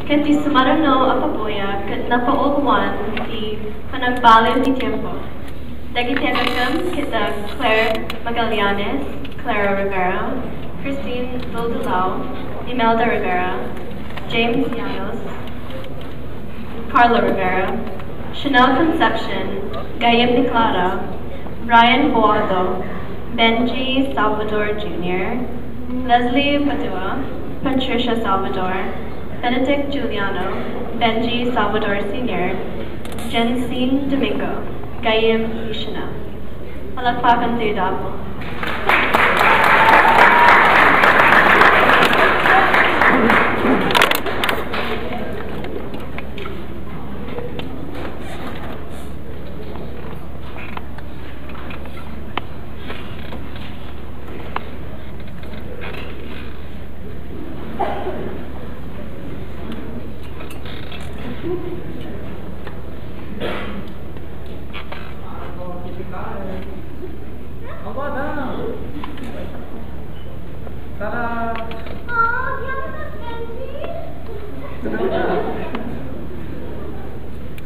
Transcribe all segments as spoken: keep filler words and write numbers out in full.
Ket ti sumaruno a papuya ket napaulwan ti panagbalin ti tiempo. Dagiti agakem ket da Claire Magallanes, Clara Rivera, Christine Duldulau, Imelda Rivera, James Llanos, Carlo Rivera, Chanel Concepcion, gayyem ni Clara, Brian Boado, Benji Salvador Junior, Leslie Padua, Patricia Salvador, Benedict Juliano, Benji Salvador Senior, Jensine Domingo, gayyem ni Chanel. Palakpakan tayo, Dapo. Awa na! Tara! Aw, di ako nagkanji.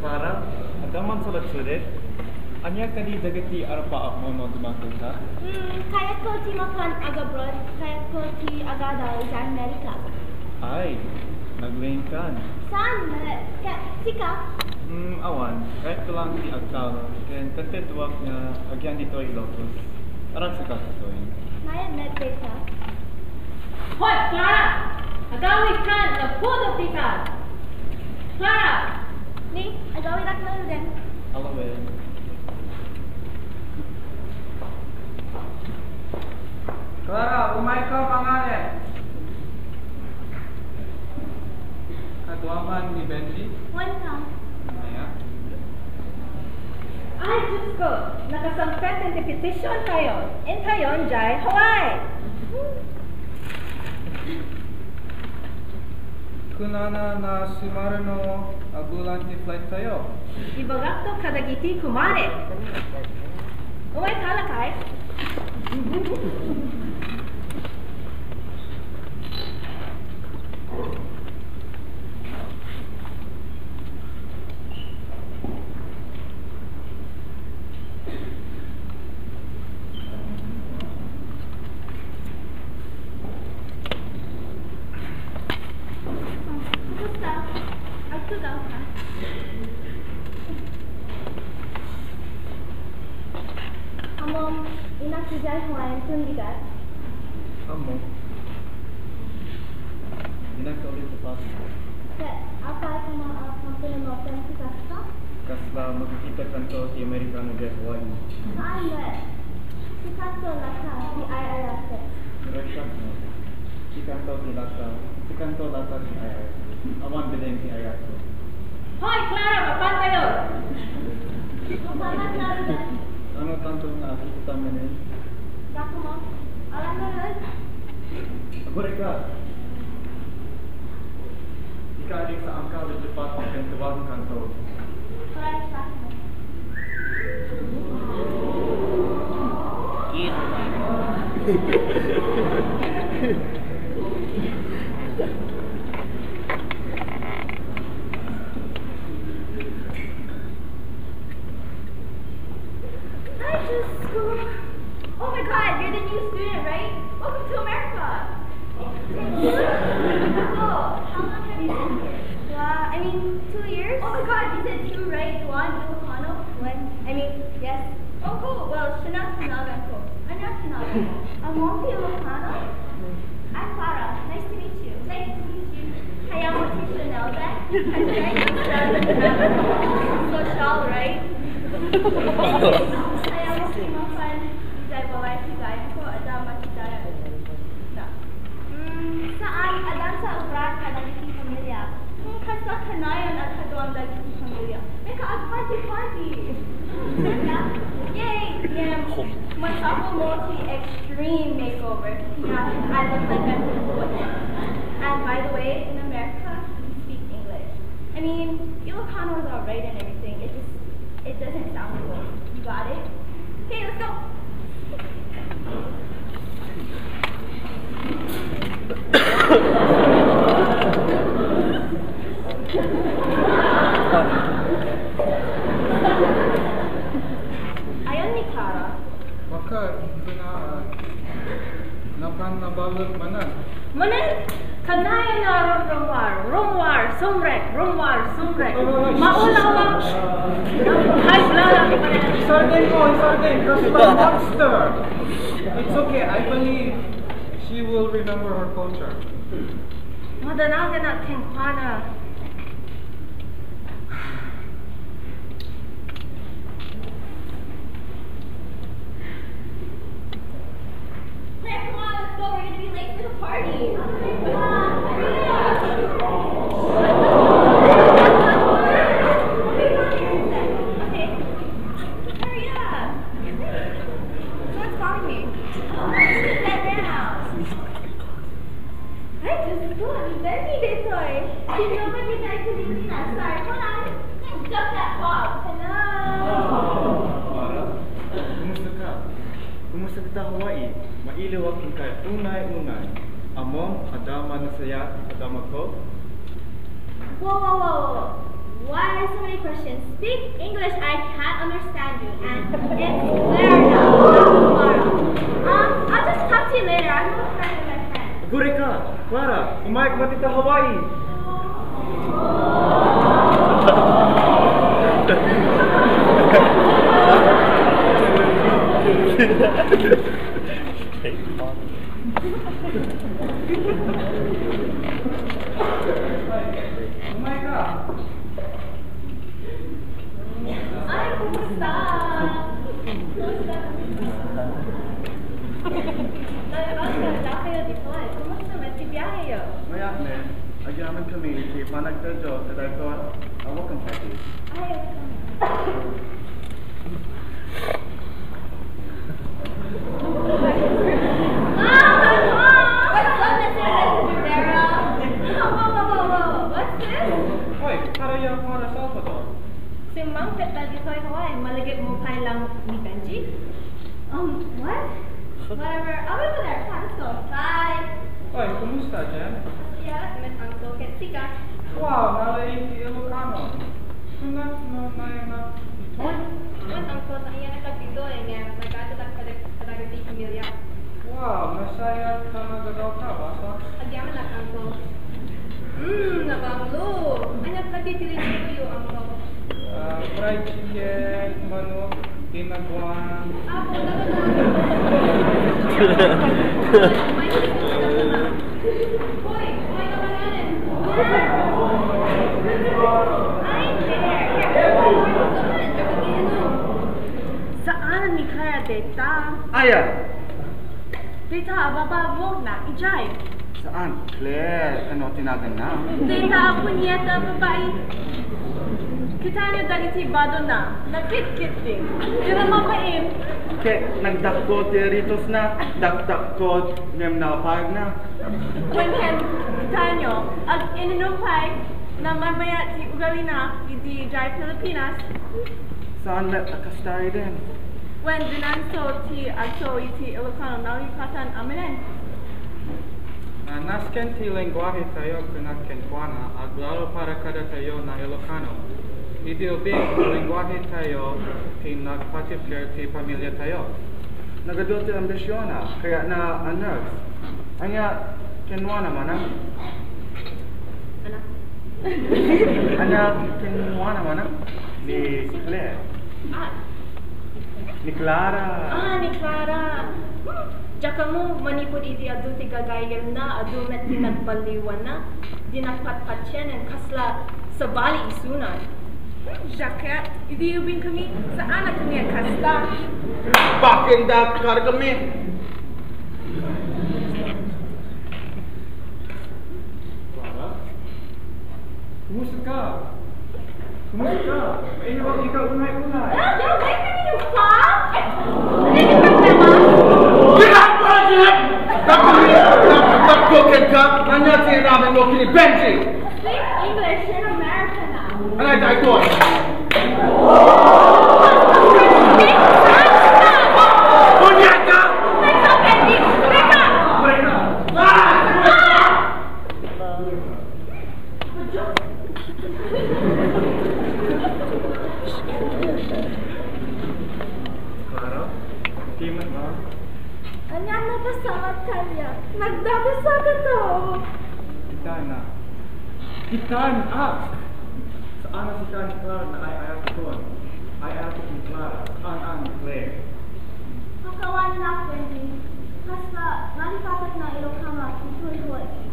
Clara, adda man sulat-sulat? Ania kadi dagiti arpaapmo no dumtengka? Hmm, kayatko ti mapan agabroad, kayatko ti agadaw idiay Amerika. Ay, naglaingkan. Saan met? Ka-, sika? Hmm, awan. Kayatko lang ti agtalon. Ken tententuak nga agyan ditoy Ilocos. Aragsakak ditoy. Mayat met dayta? Hoy, Clara! Agawidkan, gapu dita! Clara! Ni, agawidak ngaruden. Alawen. Clara, umayka, panganen. Kaduaman ni Benji? Welcome. Maya? Ay, Diyos ko! Nakasangpet ti petition tayo. Intayon, jay Hawaii! Kunana nga sumaruno, agulan ti flight tayo. Ibagakto kadagiti kumare. Umayka, lakay. Kumusta? Agtugawka? Ammom, innak idiay Hawaii inton bigat? Ammok. Innak kauli ti Pasig. Ket apay koma a kampunenmo ken ti kasta? Kasla makikitakanto ti Amerikano idiay Hawaii. Saan met? Ti kanto latta ti I R S ket. Russia no. Ti kanto ti latta, ti kanto latta ti I R S. Awan beden ti I R S. Hoy, Clara, mapan tayo! Mapan na, Clara. Ano tanto nga akikita manen? Dako mo. Alam mo nun? Agurayka. Ika ading saanka a lipat ken tuwag kanto. Correct, classmate. Hi, Jessica. Oh my God, you're the new student, right? Welcome to America. Oh, how long have you been here? Uh, I mean, two years. Oh my God, you said two, right? Juan Ilocano? When? I mean, yes. Oh, cool. Well, Chanel, Chanel, cool. Ania ti naganmo? Ammom ti Ilocano? I'm Clara. Nice to meet you. Nice to meet you. Kayatmo ti Chanel bag? I'm trying to sell it. Social, right? Kayatmo ti mapan idiay balay ti gayamko, adda makita na. Mm, saan, addansa ubrak kadagiti pamilia. Hmm, kasta kanayon a kaduam dagiti pamilia. Makaagparti-parti. Yay! Ngem, masapulmo ti extreme makeover. Yeah, I look like I'm good. And by the way, in America, we speak English. I mean, Ilocanos are right and everything. It just, it doesn't sound cool. You got it? Okay, let's go. Manan. Manen, kanayon a rumrumwar, rumwar, sumrek, rumwar, sumrek. Maulaw lang. High blood. Isardin mo, isardin, kasi monster. It's okay, I believe she will remember her culture. Madanagan at timpana. Claire, come on, let's go. We're gonna be late for the party. Come on, hurry up. Okay. Hurry up. Someone's calling me. Oh, it's the Batman house. Ay, Diyos ko, ang dami dito eh. Sino ba kita ito ni Tina? Sarman! Stop that call! Hello! Kumusta ka? Kumusta kita, Hawaii? Mailiw ak kenka unay-unay. Ammom, adda man nasayaat a damagko? Whoa, whoa, whoa, whoa, whoa. Why so many questions? Speak English, I can't understand you. And it's Claire now, not tomorrow. Um, I'll just talk to you later. I'm going to flirt with my friend. Aguray ka, Clara, umayk met ita Hawaii. Umay ka. Ay, kumusta? Kumusta? Nalabas ka na kayo dito eh. Kumusta man ti biyaheyo? Mayat, men. Agyaman kami iti panagtadyo kadaytoy a welcome party. Ay, welcome. What's up, Mister Rivera? Whoa, whoa, whoa, whoa, whoa. What's this? Hoy, para ya, para Salvador. Simmangpet ta ditoy Hawaii, malagipmo pay lang ni Benji. Um, what? Whatever. I'll wait for there. Come on, let's go. Bye. Hoy, kumusta, Jen? Yeah, met Uncle. Ket sika? Wow, nalaing ti Ilocano. Kunak no nayanak ditoy? Met Uncle, nayanak ditoy, ngem nagkadalak kadagiti pamilya. Wow, nasayaat a gagawka, basa? Agyaman, Uncle. Hmm, nabanglo. Ania kadi ti linigoyo, Uncle? Ah, fried chicken, manok, dinaguan. Apo, talaga. Hoy, hoy, kabayan. Ay, there. Saan ni Clara deta? Aya. Dita, abababog na, ijay. Saan? Claire, ano tinagan na? Dita, punyeta, babai. Kitana dagiti badona, nakitkitting. Dira mabain. Ke, nagdakko ti ritos na, dakdakko, ngem napag na. Wen ken, kitana, ag-inunupay, namamaya ti ugalina, idi jay Pilipinas. Saan met a kasta iden? Wen, dinanso ti agso iti Ilocano, nauyukatan a manen. Ah, nasken ti lenguahe tayo, kunak kenkuana, aglalo para kadatayo nga Ilocano. Idi ubing ti lenguahe tayo ti nagpatipir ti pamilya tayo. Nagadu ti ambisiona, kayatna a nurse. Ania kenkuana manen? Anak? Ania kenkuana manen? Ni Claire. Ah. Ni Clara. Ah, ni Clara. Hmm. Diak ammo, manipud idi adu ti gagayyemna, adu met ti nagballiwanna, di nagpatpatien, ken kasla sabali isunan. Jacket, idi ubing kami, saan a kami a kasta. Baken da, kar kami. Clara? Kumusta ka? Kumusta ka? Mainam ikaw, unay-unay. Ah, wait a minute, pa? Ano yung problema? Ginagawa niya! Nagkukit ka? Ania ti inamin mo kini Benji? Speak English, you're American now. Ano yung dahil ko? Unya ka! Teka, Benji! Teka! Break up! Ah! Clara? Di man, ma. Ania a napasamak kaniak? Nagdagasa ka tao. Kitana. Kitana! Saan a sika ni Clara nga ay-ayatek. Ay-ayatek ni Clara. Saan a ni Claire. Kakawan na, Wendy. Kasla, nalipatna ilokamak, itoy Hawaii.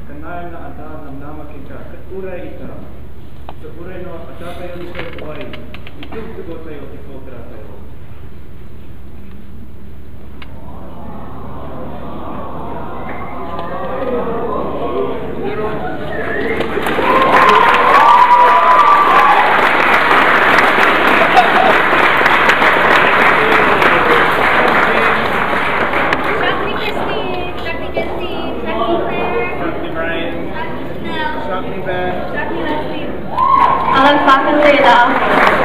Kanayon nga adda namnama kenka, ket uray ita. Ket uray no adda tayo ni Sir Kuway, itugtugaw tayo ti kontra tayo. Shot ni Christine, shot ni Christine, shot ni Claire, shot ni Brian, shot ni Nel, shot ni Ben, shot ni Leslie. Alang faculty na.